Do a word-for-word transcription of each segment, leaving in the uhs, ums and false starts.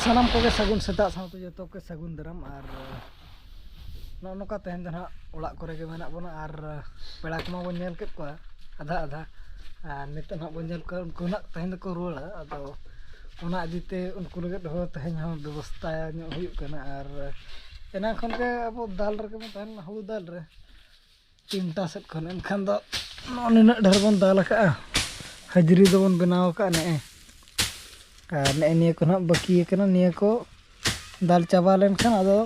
ᱥᱟᱱᱟᱢ ᱠᱚᱜᱮ ᱥᱟᱹᱜᱩᱱ ᱥᱮᱛᱟᱜ ᱥᱟᱶᱛᱮ ᱡᱚᱛᱚ ᱠᱚ ᱥᱟᱹᱜᱩᱱ ᱫᱟᱨᱟᱢ᱾ ᱟᱨ ᱱᱚᱜᱼᱚ ᱱᱚᱝᱠᱟ ᱛᱮᱦᱮᱧ ᱫᱚ ᱱᱟᱦᱟᱜ ᱚᱲᱟᱜ ᱠᱚᱨᱮ ᱜᱮ ᱢᱮᱱᱟᱜ ᱵᱚᱱᱟ᱾ ᱟᱨ ᱯᱮᱲᱟ ᱠᱚᱢᱟ ᱵᱚᱱ ᱧᱮᱞ ᱠᱮᱫ ᱠᱚᱣᱟ ᱟᱫᱷᱟ ᱟᱫᱷᱟ, ᱟᱨ ᱱᱤᱛᱚᱜ ᱱᱟᱦᱟᱜ ᱵᱚᱱ ᱧᱮᱞ ᱠᱚᱣᱟ ᱩᱱᱠᱩ ᱱᱟᱦᱟᱜ ᱛᱮᱦᱮᱧ ᱫᱚᱠᱚ ᱨᱩᱣᱟᱹᱲᱟ᱾ ᱟᱫᱚ ᱚᱱᱟ ᱤᱫᱤᱛᱮ ᱩᱱᱠᱩ ᱞᱟᱹᱜᱤᱫ ᱦᱚᱸ ᱛᱮᱦᱮᱧ ᱦᱚᱸ ᱵᱮᱵᱚᱥᱛᱷᱟ ᱧᱚᱜ ᱦᱩᱭᱩᱜ ᱠᱟᱱᱟ᱾ ᱟᱨ ᱮᱱᱟᱝ ᱠᱷᱚᱱ ᱜᱮ ᱟᱵᱚ ᱫᱟᱞ ᱨᱮᱜᱮ ᱵᱚᱱ ᱛᱟᱦᱮᱸ ᱞᱮᱱᱟ, ᱦᱩᱲᱩ ᱫᱟᱞ ᱨᱮ ᱛᱤᱱᱴᱟ ᱥᱮᱫ ᱠᱷᱚᱱ᱾ ᱮᱱᱠᱷᱟᱱ ᱫᱚ ᱱᱚᱜᱼᱚ ᱱᱤᱱᱟᱹᱜ ᱰᱷᱮᱨ ᱵᱚᱱ ᱫᱟᱞ ᱟᱠᱟᱫᱼᱟ, ᱦᱟᱹᱡᱨᱤ ᱫᱚᱵᱚᱱ ᱵᱮᱱᱟᱣ ᱟᱠᱟᱫᱼᱟ ᱱᱮᱜᱼᱮ᱾ ᱟᱨ ᱱᱮᱜᱼᱮ ᱱᱤᱭᱟᱹ ᱠᱚ ᱱᱟᱦᱟᱜ ᱵᱟᱹᱠᱤ ᱟᱠᱟᱱᱟ, ᱱᱤᱭᱟᱹ ᱠᱚ ᱫᱟᱞ ᱪᱟᱵᱟ ᱞᱮᱱᱠᱷᱟᱱ ᱟᱫᱚ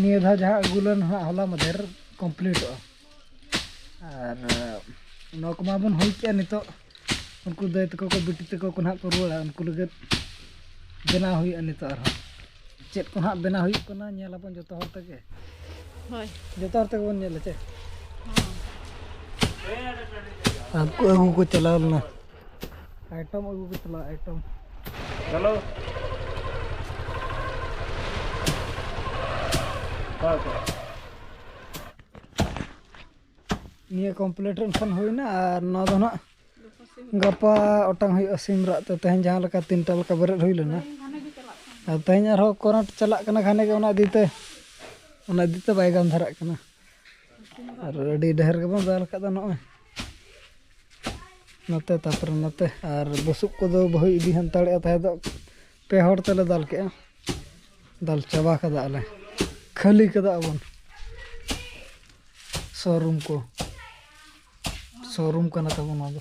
ᱱᱤᱭᱟᱹ ᱫᱷᱟᱣ ᱡᱟᱦᱟᱸ ᱟᱹᱜᱩ ᱞᱮᱱ ᱱᱟᱦᱟᱜ ᱦᱚᱞᱟ ᱢᱟᱫᱷᱮᱨ ᱠᱚᱢᱯᱞᱤᱴᱚᱜᱼᱟ᱾ ᱟᱨ ᱱᱚᱣᱟ ᱠᱚᱢᱟ ᱵᱚᱱ ᱦᱩᱭ ᱠᱮᱜᱼᱟ, ᱱᱤᱛᱚᱜ ᱩᱱᱠᱩ ᱫᱟᱹᱭ ᱛᱟᱠᱚ ᱠᱚ, ᱵᱤᱴᱤ ᱛᱟᱠᱚ ᱠᱚ ᱱᱟᱦᱟᱜ ᱠᱚ ᱨᱩᱣᱟᱹᱲᱟ, ᱩᱱᱠᱩ ᱞᱟᱹᱜᱤᱫ ᱵᱮᱱᱟᱣ ᱦᱩᱭᱩᱜᱼᱟ ᱱᱤᱛᱚᱜ ᱟᱨᱦᱚᱸ᱾ ᱪᱮᱫ ᱠᱚ ᱱᱟᱦᱟᱜ ᱵᱮᱱᱟᱣ ᱦᱩᱭᱩᱜ ᱠᱟᱱᱟ, ᱧᱮᱞ ᱟᱵᱚᱱ ᱡᱚᱛᱚ ᱦᱚᱲ ᱛᱮᱜᱮ᱾ ᱦᱳᱭ᱾ ᱡᱚᱛᱚ ᱦᱚᱲ ᱛᱮᱜᱮ ᱵᱚᱱ ᱧᱮᱞᱟ ᱪᱮ? ᱦᱚᱸ᱾ ᱟᱨ ᱠᱚ ᱟᱹᱜᱩ ᱠᱚ ᱪᱟᱞᱟᱣ ᱞᱮᱱᱟ, ᱟᱭᱴᱚᱢ ᱟᱹᱜᱩ ᱠᱚ ᱪᱟᱞᱟᱣ, ᱟᱭᱴᱚᱢ᱾ ᱪᱚᱞᱚ᱾ ᱦᱳᱭ, ᱦᱳᱭ᱾ ᱱᱤᱭᱟᱹ ᱠᱚᱢᱯᱞᱤᱴ ᱞᱮᱱᱠᱷᱟᱱ ᱦᱩᱭᱱᱟ᱾ ᱟᱨ ᱱᱚᱣᱟ ᱫᱚ ᱱᱟᱦᱟᱜ ᱜᱟᱯᱟ ᱚᱴᱟᱝ ᱦᱩᱭᱩᱜᱼᱟ ᱥᱤᱢ ᱨᱟᱜ ᱛᱮ᱾ ᱛᱮᱦᱮᱧ ᱡᱟᱦᱟᱸ ᱞᱮᱠᱟ ᱛᱤᱱᱴᱟ ᱞᱮᱠᱟ ᱵᱮᱨᱮᱫ ᱦᱩᱭ ᱞᱮᱱᱟ, ᱟᱨ ᱛᱮᱦᱮᱧ ᱟᱨᱦᱚᱸ ᱠᱚᱨᱮᱱᱴ ᱪᱟᱞᱟᱜ ᱠᱟᱱᱟ ᱜᱷᱟᱱᱮ ᱜᱮ, ᱚᱱᱟ ᱤᱫᱤ ᱛᱮ, ᱚᱱᱟ ᱤᱫᱤ ᱛᱮ ᱵᱟᱭ ᱜᱟᱱ ᱫᱷᱟᱨᱟᱜ ᱠᱟᱱᱟ᱾ ᱟᱨ ᱟᱹᱰᱤ ᱰᱷᱮᱨ ᱜᱮᱵᱚᱱ ᱫᱟᱞ ᱟᱠᱟᱫᱟ ᱱᱚᱜᱼᱚᱭ ᱱᱚᱛᱮ, ᱛᱟᱨᱯᱚᱨᱮ ᱱᱚᱛᱮ᱾ ᱟᱨ ᱵᱩᱥᱩᱵ ᱠᱚᱫᱚ ᱵᱟᱹᱦᱩᱭ ᱤᱫᱤ ᱦᱟᱱᱛᱟᱲᱮᱜᱼᱟ ᱛᱟᱦᱮᱸ ᱫᱚ, ᱯᱮ ᱦᱚᱲ ᱛᱮᱞᱮ ᱫᱟᱞ ᱠᱮᱜᱼᱟ, ᱫᱟᱞ ᱪᱟᱵᱟ ᱠᱟᱫᱟ ᱞᱮ, ᱠᱷᱟᱹᱞᱤ ᱠᱟᱫᱟ ᱵᱚᱱ᱾ ᱥᱳᱨᱩᱢ ᱠᱚ, ᱥᱳᱨᱩᱢ ᱠᱟᱱᱟ ᱛᱟᱵᱚᱱ ᱱᱚᱣᱟ ᱫᱚ᱾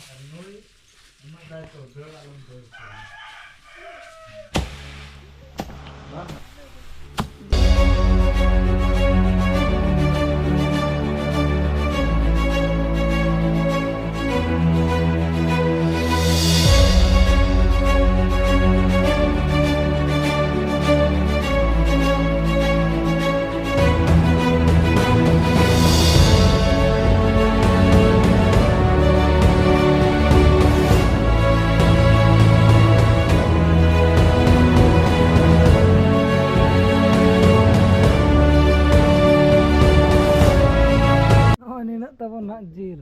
ᱱᱚᱜᱼᱚᱭ ᱱᱤᱱᱟᱹᱜ ᱛᱟᱵᱚᱱ ᱱᱟᱦᱟᱜ ᱡᱤᱞ᱾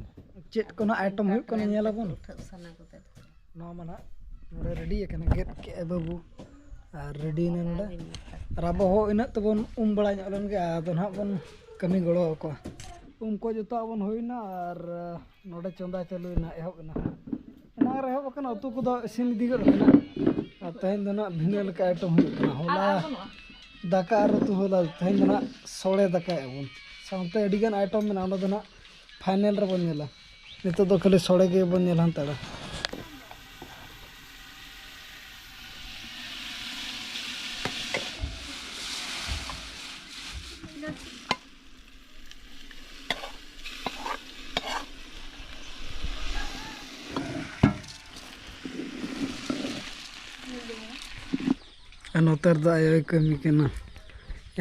ᱪᱮᱫ ᱠᱚ ᱱᱟᱦᱟᱜ ᱟᱭᱴᱮᱢ ᱦᱩᱭᱩᱜ ᱠᱟᱱᱟ, ᱧᱮᱞ ᱟᱵᱚᱱ᱾ ᱩᱴᱷᱟᱹᱜ ᱥᱟᱱᱟ ᱠᱚᱛᱮ᱾ ᱱᱚᱣᱟ ᱢᱟ ᱱᱟᱦᱟᱜ ᱱᱚᱰᱮ ᱨᱮᱰᱤ ᱟᱠᱟᱱᱟ, ᱜᱮᱫ ᱠᱮᱜᱼᱟᱭ ᱵᱟᱹᱵᱩ᱾ ᱟᱨ ᱨᱮᱰᱤᱭᱮᱱᱟ ᱱᱚᱰᱮ᱾ ᱟᱨ ᱟᱵᱚ ᱦᱚᱸ ᱤᱱᱟᱹᱜ ᱛᱮᱵᱚᱱ ᱩᱢ ᱵᱟᱲᱟ ᱧᱚᱜ ᱞᱮᱱ ᱜᱮ, ᱟᱫᱚ ᱱᱟᱦᱟᱜ ᱵᱚᱱ ᱠᱟᱹᱢᱤ ᱜᱚᱲᱚ ᱟᱠᱚᱣᱟ᱾ ᱩᱢ ᱠᱚ ᱡᱚᱛᱚᱣᱟᱜ ᱵᱚᱱ ᱦᱩᱭᱱᱟ ᱟᱨ ᱱᱚᱰᱮ ᱪᱚᱸᱫᱟ ᱪᱟᱹᱞᱩᱭᱮᱱᱟ, ᱮᱦᱚᱵ ᱮᱱᱟ᱾ ᱮᱱᱟᱝ ᱨᱮ ᱮᱦᱚᱵ ᱟᱠᱟᱱᱟ, ᱩᱛᱩ ᱠᱚᱫᱚ ᱤᱥᱤᱱ ᱤᱫᱤ ᱜᱚᱫ ᱟᱠᱟᱱᱟ᱾ ᱟᱨ ᱛᱮᱦᱮᱧ ᱫᱚ ᱱᱟᱦᱟᱜ ᱵᱷᱤᱱᱟᱹ ᱞᱮᱠᱟ ᱟᱭᱴᱮᱢ ᱦᱩᱭᱩᱜ ᱠᱟᱱᱟ᱾ ᱦᱚᱞᱟ ᱫᱟᱠᱟ ᱟᱨ ᱩᱛᱩ, ᱦᱚᱞᱟ, ᱛᱮᱦᱮᱧ ᱫᱚ ᱱᱟᱦᱟᱜ ᱥᱚᱲᱮ ᱫᱟᱠᱟᱭᱮᱫᱼᱟ ᱵᱚᱱ᱾ ᱥᱟᱶᱛᱮ ᱟᱹᱰᱤᱜᱟᱱ ᱟᱭᱴᱮᱢ ᱢᱮᱱᱟᱜᱼᱟ, ᱚᱱᱟ ᱫᱚ ᱱᱟᱦᱟᱜ ᱯᱷᱟᱭᱱᱮᱞ ᱨᱮᱵᱚᱱ ᱧᱮᱞᱟ᱾ ᱱᱤᱛᱚᱜ ᱫᱚ ᱠᱷᱟᱹᱞᱤ ᱥᱚᱲᱮ ᱜᱮᱵᱚᱱ ᱧᱮᱞ ᱦᱟᱛᱟᱲᱟ᱾ ᱟᱨ ᱱᱚᱛᱮ ᱨᱮᱫᱚ ᱟᱭᱳᱭ ᱠᱟᱹᱢᱤ ᱠᱟᱱᱟ᱾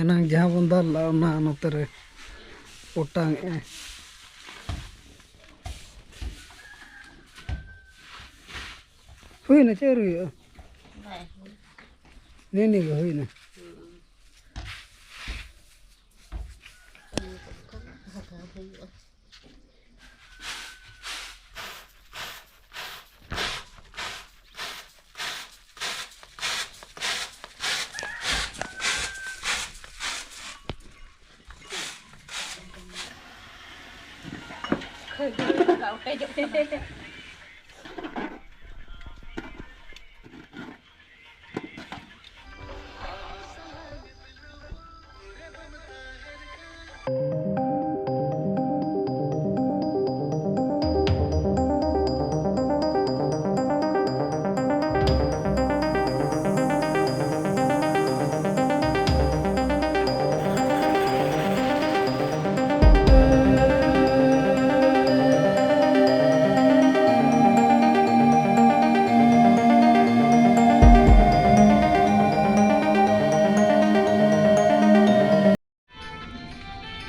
ᱮᱱᱟᱝ ᱡᱟᱦᱟᱸ ᱵᱚᱱ ᱫᱟᱞ ᱞᱮᱫᱼᱟ, ᱚᱱᱟ ᱱᱚᱛᱮ ᱨᱮ ᱚᱴᱟᱝ ᱮᱜᱼᱟᱭ᱾ ᱦᱩᱭᱱᱟ, ᱪᱮᱫ ᱟᱹᱣᱨᱤ ᱦᱩᱭᱩᱜᱼᱟ? ᱵᱟᱭ ᱦᱩᱭ᱾ ᱱᱤᱭᱟᱹ ᱱᱤᱭᱟᱹ ᱜᱮ ᱦᱩᱭᱱᱟ᱾ ᱦᱩᱸ᱾ ᱠᱟᱹᱢᱤ ᱠᱚ ᱵᱷᱟᱜᱟᱣ ᱦᱩᱭᱩᱜᱼᱟ᱾ ᱠᱷᱟᱹᱡᱟᱹᱲᱤ ᱞᱟᱜᱟᱣ ᱚᱴᱮᱡᱚᱜ ᱠᱟᱱᱟ᱾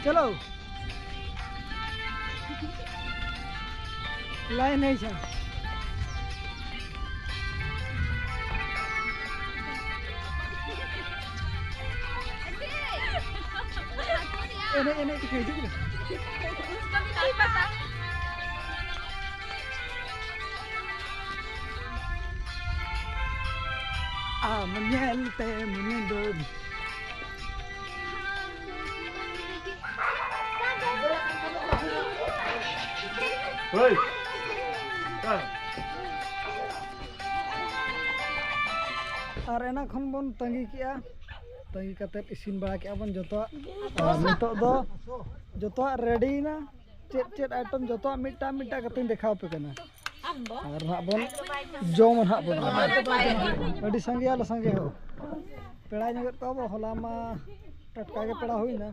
चलो, लाइन है सर। एने, एने दिखाई दे। ᱟᱢ ᱧᱮᱞ ᱛᱮ ᱢᱚᱱᱮ ᱫᱚ ᱦᱳᱭ᱾ ᱟᱨ ᱮᱱᱟ ᱠᱷᱚᱱ ᱵᱚᱱ ᱛᱟᱺᱜᱤ ᱠᱮᱜᱼᱟ, ᱛᱟᱺᱜᱤ ᱠᱟᱛᱮᱫ ᱤᱥᱤᱱ ᱵᱟᱲᱟ ᱠᱮᱜᱼᱟ ᱵᱚᱱ ᱡᱚᱛᱚᱣᱟᱜ᱾ ᱟᱨ ᱱᱤᱛᱚᱜ ᱫᱚ ᱡᱚᱛᱚᱣᱟᱜ ᱨᱮᱰᱤᱭᱮᱱᱟ᱾ ᱪᱮᱫ ᱪᱮᱫ ᱟᱭᱴᱮᱢ ᱡᱚᱛᱚᱣᱟᱜ ᱢᱤᱫᱴᱟᱝ ᱢᱤᱫᱴᱟᱝ ᱠᱟᱛᱮᱧ ᱫᱮᱠᱷᱟᱣ ᱟᱯᱮ ᱠᱟᱱᱟ᱾ ᱟᱨ ᱱᱟᱦᱟᱜ ᱵᱚᱱ ᱡᱚᱢᱟ ᱱᱟᱦᱟᱜ ᱵᱚᱱ᱾ ᱟᱹᱰᱤ ᱥᱟᱸᱜᱮ ᱟᱞᱮ ᱥᱟᱸᱜᱮ ᱦᱚᱲ᱾ ᱯᱮᱲᱟ ᱧᱚᱜᱮᱫ ᱠᱚᱣᱟ ᱵᱚ, ᱦᱚᱞᱟ ᱢᱟ ᱴᱟᱴᱠᱟ ᱜᱮ ᱯᱮᱲᱟ ᱦᱩᱭᱱᱟ᱾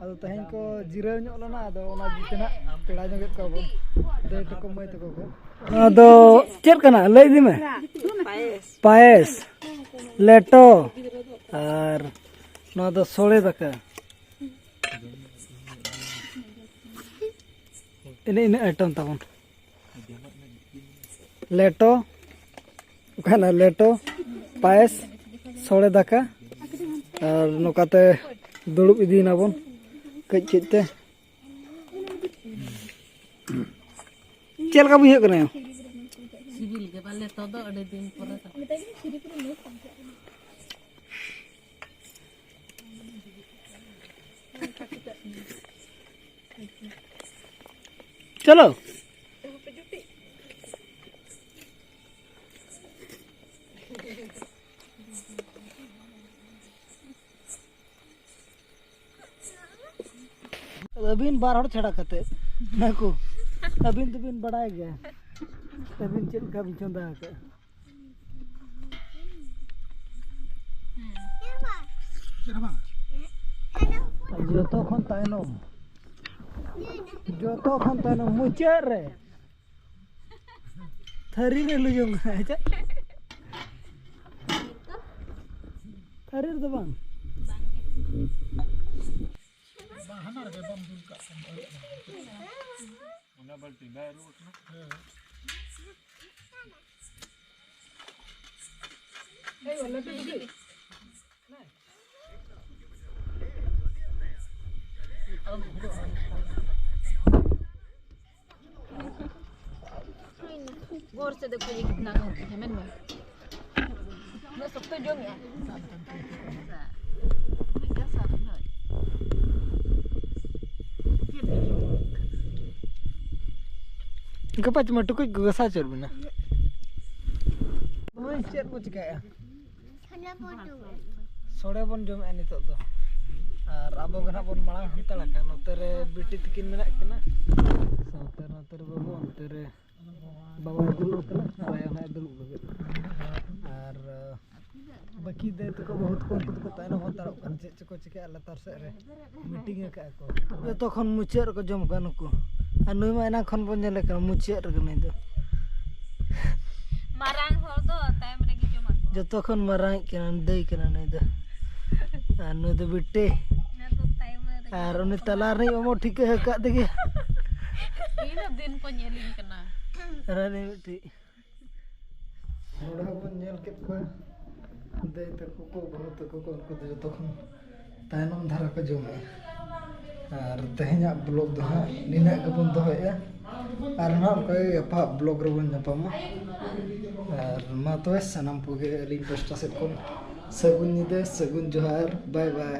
ᱟᱫᱚ ᱛᱮᱦᱮᱧ ᱠᱚ ᱡᱤᱨᱟᱹᱣ ᱧᱚᱜ ᱞᱮᱱᱟ, ᱟᱫᱚ ᱚᱱᱟ ᱤᱫᱤ ᱛᱮ ᱱᱟᱦᱟᱜ ᱯᱮᱲᱟ ᱧᱚᱜᱮᱫ ᱠᱚᱣᱟ ᱵᱚ ᱫᱟᱹᱭ ᱛᱟᱠᱚ ᱢᱟᱹᱭ ᱛᱟᱠᱚ ᱠᱚ᱾ ᱱᱚᱣᱟ ᱫᱚ ᱪᱮᱫ ᱠᱟᱱᱟ? ᱞᱟᱹᱭ ᱤᱫᱤ ᱢᱮ᱾ ᱯᱟᱭᱮᱥ, ᱞᱮᱴᱚ, ᱟᱨ ᱱᱚᱣᱟ ᱫᱚ ᱥᱚᱲᱮ ᱫᱟᱠᱟ᱾ ᱤᱱᱟᱹ ᱤᱱᱟᱹ ᱟᱭᱴᱮᱢ ᱛᱟᱵᱚᱱ᱾ ᱞᱮᱴᱚ, ᱚᱠᱟᱭᱮᱱᱟ ᱞᱮᱴᱚ, ᱯᱟᱭᱮᱥ, ᱥᱚᱲᱮ ᱫᱟᱠᱟ, ᱟᱨ ᱱᱚᱝᱠᱟᱛᱮ ᱫᱩᱲᱩᱵ ᱤᱫᱤᱭᱮᱱᱟᱵᱚᱱ ᱠᱟᱹᱡ ᱠᱟᱹᱡ ᱛᱮ᱾ ᱪᱮᱫ ᱞᱮᱠᱟ ᱵᱩᱡᱷᱟᱹᱜ ᱠᱟᱱᱟ? ᱥᱤᱵᱤᱞ ᱜᱮ ᱵᱟᱞᱮ ᱛᱚ ᱫᱚ ᱟᱹᱰᱤ ᱫᱤᱱ ᱯᱚᱨᱮ ᱫᱚ᱾ ᱪᱚᱞᱚ᱾ ᱟᱹᱵᱤᱱ ᱵᱟᱨ ᱦᱚᱲ ᱪᱷᱟᱲᱟ ᱠᱟᱛᱮ ᱱᱟᱠᱩ, ᱟᱹᱵᱤᱱ ᱫᱚᱵᱤᱱ ᱵᱟᱲᱟᱭ ᱜᱮᱭᱟ ᱟᱹᱵᱤᱱ ᱪᱮᱫ ᱞᱮᱠᱟ ᱵᱤᱱ ᱪᱚᱸᱫᱟ ᱟᱠᱟᱫᱼᱟ᱾ ᱡᱚᱛᱚ ᱠᱷᱚᱱ ᱛᱟᱭᱱᱚᱢ, ᱡᱚᱛᱚ ᱠᱷᱚᱱ ᱛᱟᱭᱱᱚᱢ ᱢᱩᱪᱟᱹᱫ ᱨᱮ ᱛᱷᱟᱹᱨᱤ ᱨᱮ ᱞᱩᱭᱩᱝ ᱠᱟᱱᱟ᱾ ᱪᱮᱫ? ᱛᱷᱟᱹᱨᱤ ᱨᱮᱫᱚ ᱵᱟᱝ᱾ ᱚᱱᱟ ᱵᱟᱹᱞᱴᱤᱱ ᱵᱟᱭ ᱟᱹᱨᱩᱵ ᱟᱠᱟᱱᱟ᱾ गौर से देखो ये कितना है, मेनू। ᱩᱱᱟᱹᱜ ᱥᱚᱠᱛᱚ ᱡᱚᱢᱮᱜᱼᱟ᱾ ᱜᱟᱯᱟ ᱪᱚ ᱢᱟ ᱴᱩᱠᱩᱡ ᱠᱚ ᱜᱷᱟᱥᱟᱣ ᱪᱟᱹᱨ ᱵᱮᱱᱟ᱾ ᱱᱚᱜᱼᱚᱭ ᱪᱮᱫ ᱵᱚ ᱪᱤᱠᱟᱹᱭᱟ? ᱥᱚᱲᱮ ᱵᱚᱱ ᱡᱚᱢᱮᱜᱼᱟ ᱱᱤᱛᱚᱜ ᱫᱚ᱾ ᱟᱨ ᱟᱵᱚ ᱜᱮ ᱱᱟᱦᱟᱜ ᱵᱚᱱ ᱢᱟᱲᱟᱝ ᱦᱟᱱᱛᱟᱲ ᱟᱠᱟᱱ᱾ ᱱᱚᱛᱮ ᱨᱮ ᱵᱤᱴᱤ ᱛᱤᱠᱤᱱ ᱢᱮᱱᱟᱜ ᱠᱤᱱᱟ, ᱥᱟᱶᱛᱮ ᱱᱚᱛᱮ ᱨᱮ ᱵᱟᱹᱵᱩ, ᱚᱱᱛᱮ ᱨᱮ ᱵᱟᱵᱟᱭ ᱫᱩᱲᱩᱵ ᱟᱠᱟᱱᱟ ᱟᱨ ᱟᱭᱳ ᱦᱚᱸᱭ ᱫᱩᱲᱩᱵ ᱞᱟᱹᱜᱤᱫ᱾ ᱟᱨ ᱵᱟᱹᱠᱤ ᱫᱟᱹᱭ ᱛᱟᱠᱚ ᱵᱟᱹᱦᱩ ᱛᱟᱠᱚ ᱩᱱᱠᱩ ᱫᱚᱠᱚ ᱛᱟᱭᱱᱚᱢ ᱦᱟᱛᱟᱲᱚᱜ ᱠᱟᱱᱟ᱾ ᱪᱮᱫ ᱪᱚᱠᱚ ᱪᱤᱠᱟᱹᱭᱟ ᱞᱟᱛᱟᱨ ᱥᱮᱫ ᱨᱮ᱾ ᱢᱤᱴᱤᱝ ᱟᱠᱟᱫᱼᱟ ᱠᱚ᱾ ᱡᱚᱛᱚ ᱠᱷᱚᱱ ᱢᱩᱪᱟᱹᱫ ᱨᱮᱠᱚ ᱡᱚᱢ ᱠᱟᱜᱼᱟ ᱱᱩᱠᱩ᱾ ᱟᱨ ᱱᱩᱭ ᱢᱟ ᱮᱱᱟᱝ ᱠᱷᱚᱱ ᱵᱚᱱ ᱧᱮᱞᱮ ᱠᱟᱱᱟ, ᱢᱩᱪᱟᱹᱫ ᱨᱮᱜᱮ ᱱᱩᱭ ᱫᱚ᱾ ᱢᱟᱨᱟᱝ ᱦᱚᱲ ᱫᱚ ᱛᱟᱭᱚᱢ ᱨᱮᱜᱮ ᱡᱚᱢᱟ ᱠᱚ᱾ ᱡᱚᱛᱚ ᱠᱷᱚᱱ ᱢᱟᱨᱟᱝ ᱤᱡ ᱠᱟᱱᱟ, ᱫᱟᱹᱭ ᱠᱟᱱᱟ ᱱᱩᱭ ᱫᱚ᱾ ᱟᱨ ᱱᱩᱭ ᱫᱚ ᱵᱤᱴᱤ᱾ ᱚᱱᱟ ᱫᱚ ᱛᱟᱭᱚᱢ ᱨᱮ ᱟᱨ ᱩᱱᱤ ᱛᱟᱞᱟ ᱨᱤᱱᱤᱡ ᱢᱟᱢᱚ ᱴᱷᱤᱠᱟᱹ ᱟᱠᱟᱫ ᱛᱮᱜᱮ᱾ ᱤᱧ ᱫᱚ ᱫᱤᱱ ᱠᱚ ᱧᱮᱞᱤᱧ ᱠᱟᱱᱟ᱾ ᱟᱨ ᱩᱱᱤ ᱢᱤᱫᱴᱤᱡ᱾ ᱱᱚᱰᱮ ᱦᱚᱸ ᱵᱚᱱ ᱧᱮᱞ ᱠᱮᱫ ᱠᱚᱣᱟ ᱫᱟᱹᱭ ᱛᱟᱠᱚ ᱠᱚ, ᱵᱟᱹᱦᱩ ᱛᱟᱠᱚ ᱠᱚ, ᱩᱱᱠᱩ ᱫᱚ ᱡᱚᱛᱚ ᱠᱷᱚᱱ ᱛᱟᱭᱱᱚᱢ ᱫᱷᱟᱨᱟ ᱠᱚ ᱡᱚᱢᱮᱜᱼᱟ᱾ ᱟᱨ ᱛᱮᱦᱮᱧᱟᱜ ᱵᱞᱚᱜ ᱫᱚ ᱦᱟᱸᱜ ᱱᱤᱱᱟᱹᱜ ᱜᱮᱵᱚᱱ ᱫᱚᱦᱚᱭᱮᱜᱼᱟ᱾ ᱟᱨ ᱱᱟᱦᱟᱜ ᱚᱱᱠᱟ ᱜᱮ ᱜᱟᱯᱟ ᱵᱞᱚᱜ ᱨᱮᱵᱚᱱ ᱧᱟᱯᱟᱢᱟ᱾ ᱟᱨ ᱢᱟ ᱛᱚᱵᱮ ᱥᱟᱱᱟᱢ ᱠᱚᱜᱮ ᱟᱹᱞᱤᱧ ᱯᱟᱥᱴᱟ ᱥᱮᱫ ᱠᱷᱚᱱ ᱥᱟᱹᱜᱩᱱ ᱧᱤᱫᱟᱹ, ᱥᱟᱹᱜᱩᱱ ᱡᱚᱦᱟᱨ, ᱵᱟᱭ ᱵᱟᱭ᱾